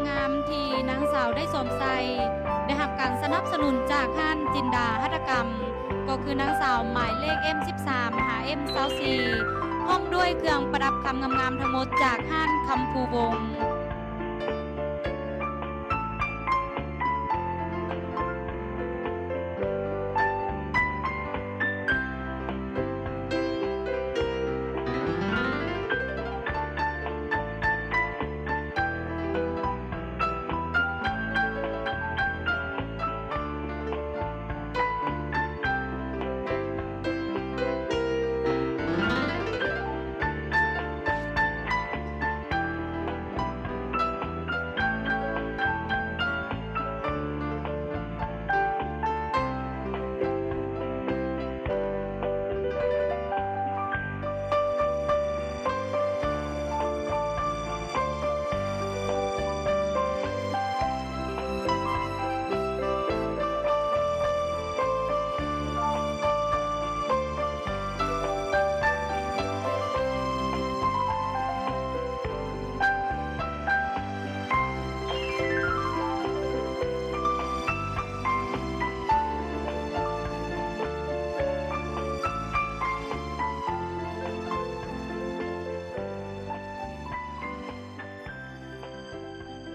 ງາມໆ ທີ່ນາງສາວໄດ້ສວມໃສ່ ໄດ້ຮັບການສະໜັບສະໜູນຈາກຮ້ານຈິນດາຫັດຖະກຳ ກໍຄືນາງສາວໝາຍເລກ ເອັມສິບສາມ ຫາ ເອັມຊາວສີ່ ພ້ອມດ້ວຍເຄື່ອງປະດັບຄຳງາມໆ ທັງໝົດຈາກຮ້ານຄຳພູວົງ.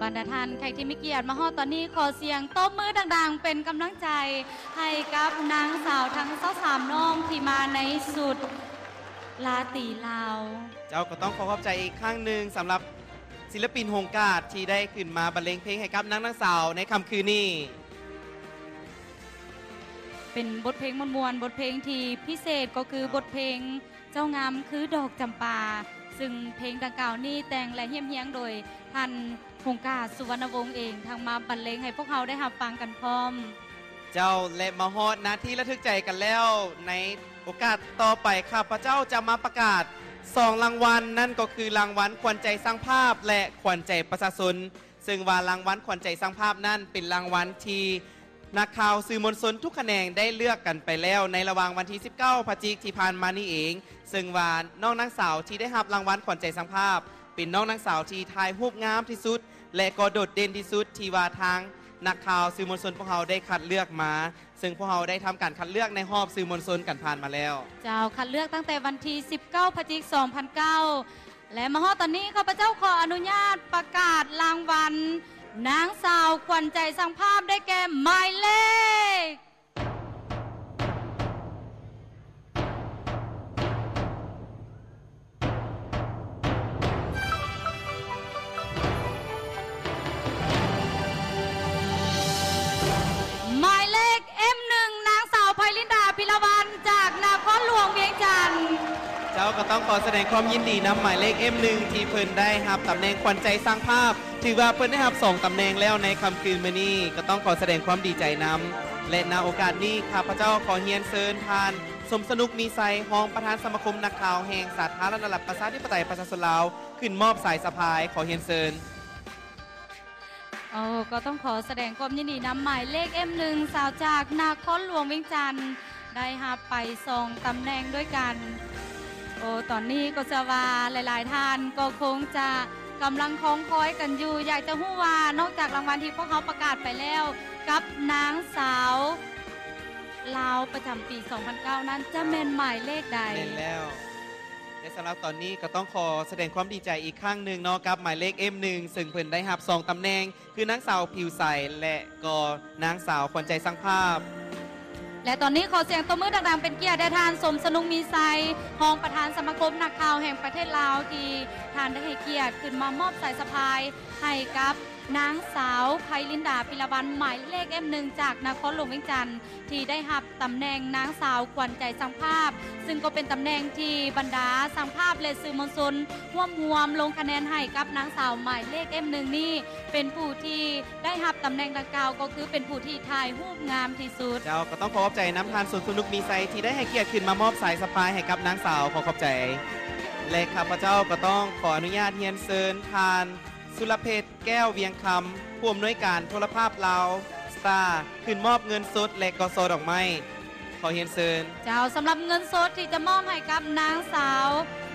ບັນດາທ່ານແຂກທີ່ມີກຽດ ມາຮອດຕອນນີ້ ຂໍສຽງຕົບມືດັງໆ ເປັນກຳລັງໃຈໃຫ້ກັບນາງສາວທັງຊາວສາມນ້ອງທີ່ມາໃນຊຸດລາຕີລາວ. ເຈົ້າກໍຕ້ອງຂໍຂອບໃຈອີກຄັ້ງໜຶ່ງສຳລັບ ສິລະປິນຫົງກາດທີ່ໄດ້ຂຶ້ນມາບັນເລງເພງໃຫ້ກັບນາງນາງສາວໃນຄ່ຳຄືນນີ້. ເປັນບົດເພງມ່ວນໆ ບົດເພງທີ່ພິເສດກໍຄືບົດເພງເຈົ້າງາມຄືດອກຈຳປາ, ຊຶ່ງເພງດັ່ງກ່າວນີ້ແຕ່ງ ແລະ ຮຽບຮຽງໂດຍທ່ານຫົງກາດ ສຸວັນນະວົງເອງ ທັງມາບັນເລງໃຫ້ພວກເຮົາໄດ້ຮັບຟັງກັນພ້ອມ. ເຈົ້າ ແລະ ມາຮອດນາທີລະທຶກໃຈກັນແລ້ວ. ໃນໂອກາດຕໍ່ໄປ ຂ້າພະເຈົ້າຈະມາປະກາດສອງລາງວັນ, ນັ້ນກໍຄືລາງວັນຂວັນໃຈຊ່າງພາບ ແລະ ຂວັນໃຈປະຊາຊົນ, ເຊິ່ງວ່າລາງວັນຂວັນໃຈຊ່າງພາບນັ້ນ ເປັນລາງວັນທີ່ນັກຂ່າວສື່ມວນຊົນທຸກຂະແໜງໄດ້ເລືອກກັນໄປແລ້ວ ໃນລະຫວ່າງວັນທີສິບເກົ້າພະຈິກທີ່ຜ່ານມານີ້ເອງ, ເຊິ່ງວ່ານ້ອງນາງສາວທີ່ໄດ້ຮັບລາງວັນຂວັນໃຈຊ່າງພາບ ເປັນນ້ອງນາງສາວທີ່ຖ່າຍຮູບງາມທີ່ສຸດ ແລະ ກໍໂດດເດັ່ນທີ່ສຸດ ທີ່ວ່າທາງນັກຂ່າວສື່ມວນຊົນພວກເຮົາໄດ້ຄັດເລືອກມາ, ເຊິ່ງພວກເຮົາໄດ້ທຳການຄັດເລືອກໃນຮອບສື່ມວນຊົນກັນຜ່ານມາແລ້ວ. ເຈົ້າ, ຄັດເລືອກຕັ້ງແຕ່ວັນທີສິບເກົ້າພະຈິກ ສອງພັນເກົ້າ ແລະ ມາຮອດຕອນນີ້ ຂ້າພະເຈົ້າຂໍອະນຸຍາດປະກາດລາງວັນນາງສາວຂວັນໃຈຊ່າງພາບ ໄດ້ແກ່ໝາຍເລກ ໝາຍເລກ ເອັມໜຶ່ງ ນາງສາວ ໄພລິນດາ ພິລະວັນ ຈາກນະຄອນຫຼວງວຽງຈັນ. ເຈົ້າ ກໍຕ້ອງຂໍສະແດງຄວາມຍິນດີນຳໝາຍເລກ ເອັມໜຶ່ງ ທີ່ເພິ່ນໄດ້ຮັບຕຳແໜ່ງຂວັນໃຈຊ່າງພາບ. ຖືວ່າເພິ່ນໄດ້ຮັບສອງຕຳແໜ່ງແລ້ວໃນຄ່ຳຄືນມື້ນີ້, ກໍຕ້ອງຂໍສະແດງຄວາມດີໃຈນຳ ແລະ ນະໂອກາດນີ້ ຂ້າພະເຈົ້າຂໍຮຽນເຊີນທ່ານ ສົມສະໜຸກ ມີໄຊ ຮອງປະທານສະມາຄົມນັກຂ່າວແຫ່ງສາທາລະນະລັດ ປະຊາທິປະໄຕ ປະຊາຊົນລາວ ຂຶ້ນມອບສາຍສະພາຍ. ຂໍຮຽນເຊີນ. ໂອ້ ກໍຕ້ອງຂໍສະແດງຄວາມຍິນດີນຳໝາຍເລກ ເອັມໜຶ່ງ ສາວຈາກນະຄອນຫຼວງວຽງຈັນ ໄດ້ຮັບໄປສອງຕຳແໜ່ງດ້ວຍກັນ. ໂອ້ ຕອນນີ້ກໍເຊື່ອວ່າຫຼາຍໆທ່ານກໍຄົງຈະກຳລັງຄອງຄອຍກັນຢູ່, ຢາກຈະຮູ້ວ່ານອກຈາກລາງວັນທີ່ພວກເຮົາປະກາດໄປແລ້ວ ກັບນາງສາວລາວປະຈຳປີສອງພັນເກົ້ານັ້ນ ຈະແມ່ນໝາຍເລກໃດ? ແມ່ນແລ້ວ. ແລະ ສຳລັບຕອນນີ້ກໍຕ້ອງຂໍສະແດງຄວາມດີໃຈອີກຄັ້ງໜຶ່ງເນາະ ກັບໝາຍເລກ ເອັມໜຶ່ງ ເຊິ່ງເພິ່ນໄດ້ຮັບສອງຕຳແໜ່ງ ຄືນາງສາວຜິວໃສ ແລະ ກໍນາງສາວຂວັນໃຈຊ່າງພາບ. ແລະ ຕອນນີ້ຂໍສຽງຕົບມືດັງໆ ເປັນກຽດແດ່ທ່ານ ສົມສະໜຸກ ມີໄຊ ຮອງປະທານສະມາຄົມນັກຂ່າວແຫ່ງປະເທດລາວ ທີ່ທ່ານໄດ້ໃຫ້ກຽດຂຶ້ນມາມອບສາຍສະພາຍໃຫ້ກັບນາງສາວ ໄພລິນດາ ພິລະວັນ ໝາຍເລກ ເອັມໜຶ່ງ ຈາກນະຄອນຫຼວງວຽງຈັນ ທີ່ໄດ້ຮັບຕຳແໜ່ງນາງສາວຂວັນໃຈຊ່າງພາບ, ຊຶ່ງກໍເປັນຕຳແໜ່ງທີ່ບັນດາຊ່າງພາບ ແລະ ສື່ມວນຊົນຮ່ວມ ຮ່ວມລົງຄະແນນໃຫ້ກັບນາງສາວໝາຍເລກ ເອັມໜຶ່ງ ນີ້ ເປັນຜູ້ທີ່ໄດ້ຮັບຕຳແໜ່ງດັ່ງກ່າວ ກໍຄືເປັນຜູ້ທີ່ຖ່າຍຮູບງາມທີ່ສຸດ. ເຈົ້າ, ກໍຕ້ອງຂໍຂອບໃຈນຳທ່ານ ສົມສະໜຸກ ມີໄຊ ທີ່ໄດ້ໃຫ້ກຽດຂຶ້ນມາມອບສາຍສະພາຍໃຫ້ກັບນາງສາວ. ຂໍຂອບໃຈ. ແລະ ຂ້າພະເຈົ້າກໍຕ້ອງຂໍອະນຸຍາດຮຽນເຊີນທ່ານ ສຸລະເພັດ ແກ້ວວຽງຄຳ ຜູ້ອຳນວຍການໂທລະພາບລາວສະຕາ ຂຶ້ນມອບເງິນສົດ ແລະ ກໍຊ່ອດອກໄມ້. ຂໍຮຽນເຊີນ. ເຈົ້າ, ສຳລັບເງິນສົດທີ່ຈະມອບໃຫ້ກັບນາງສາວ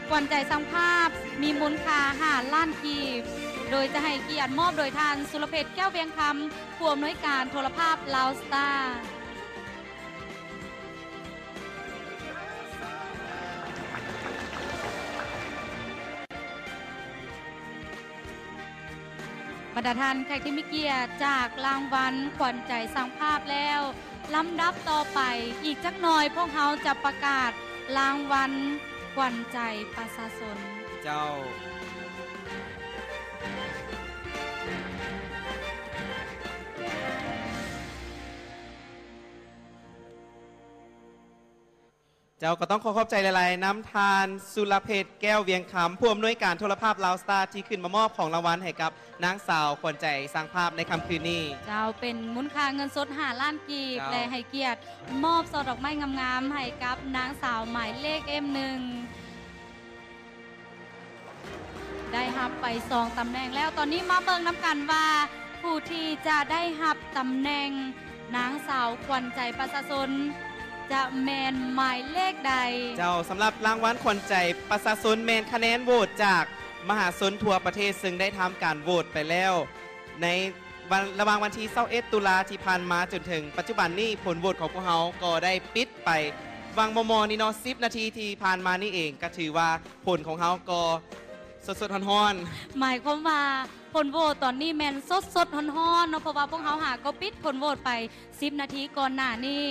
ຂວັນໃຈຊ່າງພາບ ມີມູນຄ່າຫ້າລ້ານກີບ. ໂດຍຈະໃຫ້ກຽດມອບໂດຍທ່ານ ສຸລະເພັດ ແກ້ວວຽງຄຳ ຜູ້ອຳນວຍການໂທລະພາບລາວສະຕາ. ບັນດາທ່ານແຂກທີ່ມີກຽດ, ຈາກລາງວັນຂວັນໃຈຊ່າງພາບແລ້ວ, ລຳດັບຕໍ່ໄປ, ອີກຈັກໜ່ອຍພວກເຮົາຈະປະກາດລາງວັນຂວັນໃຈປະຊາຊົນ. ເຈົ້າ. ເຈົ້າ ກໍຕ້ອງຂໍຂອບໃຈຫຼາຍໆນຳທ່ານ ສຸລະເພັດ ແກ້ວວຽງຄຳ ຜູ້ອຳນວຍການໂທລະພາບລາວສະຕາ ທີ່ຂຶ້ນມາມອບຂອງລາງວັນໃຫ້ກັບນາງສາວຂວັນໃຈຊ່າງພາບໃນຄ່ຳຄືນນີ້. ເຈົ້າ, ເປັນມູນຄ່າເງິນສົດຫ້າລ້ານກີບ ເຈົ້າ. ແລະ ໃຫ້ກຽດມອບຊ່ອດອກໄມ້ງາມໆໃຫ້ກັບນາງສາວໝາຍເລກ ເອັມ ໜຶ່ງ. ໄດ້ຮັບໄປສອງຕຳແໜ່ງແລ້ວ. ຕອນນີ້ມາເບິ່ງນຳກັນວ່າ ຜູ້ທີ່ຈະໄດ້ຮັບຕຳແໜ່ງນາງສາວຂວັນໃຈປະຊາຊົນ ຈະແມ່ນໝາຍເລກໃດ? ເຈົ້າ, ສຳລັບລາງວັນຂວັນໃຈປະຊາຊົນ ແມ່ນຄະແນນໂຫວດຈາກມະຫາຊົນທົ່ວປະເທດ ເຊິ່ງໄດ້ທຳການໂຫວດໄປແລ້ວ ໃນວັນ ລະຫວ່າງວັນທີຊາວເອັດ ຕຸລາທີ່ຜ່ານມາ ຈົນເຖິງປັດຈຸບັນນີ້, ຜົນໂຫວດຂອງພວກເຮົາກໍໄດ້ປິດໄປຫວ່າງມໍ່ໆນີ້ເນາະ, ສິບນາທີທີ່ຜ່ານມານີ້ເອງ, ກໍຖືວ່າຜົນຂອງເຮົາກໍສົດໆຮ້ອນໆ. ໝາຍຄວາມວ່າຜົນໂຫວດຕອນນີ້ແມ່ນສົດໆຮ້ອນໆເນາະ, ເພາະວ່າພວກເຮົາຫາກໍປິດຜົນໂຫວດໄປສິບນາທີກ່ອນໜ້ານີ້.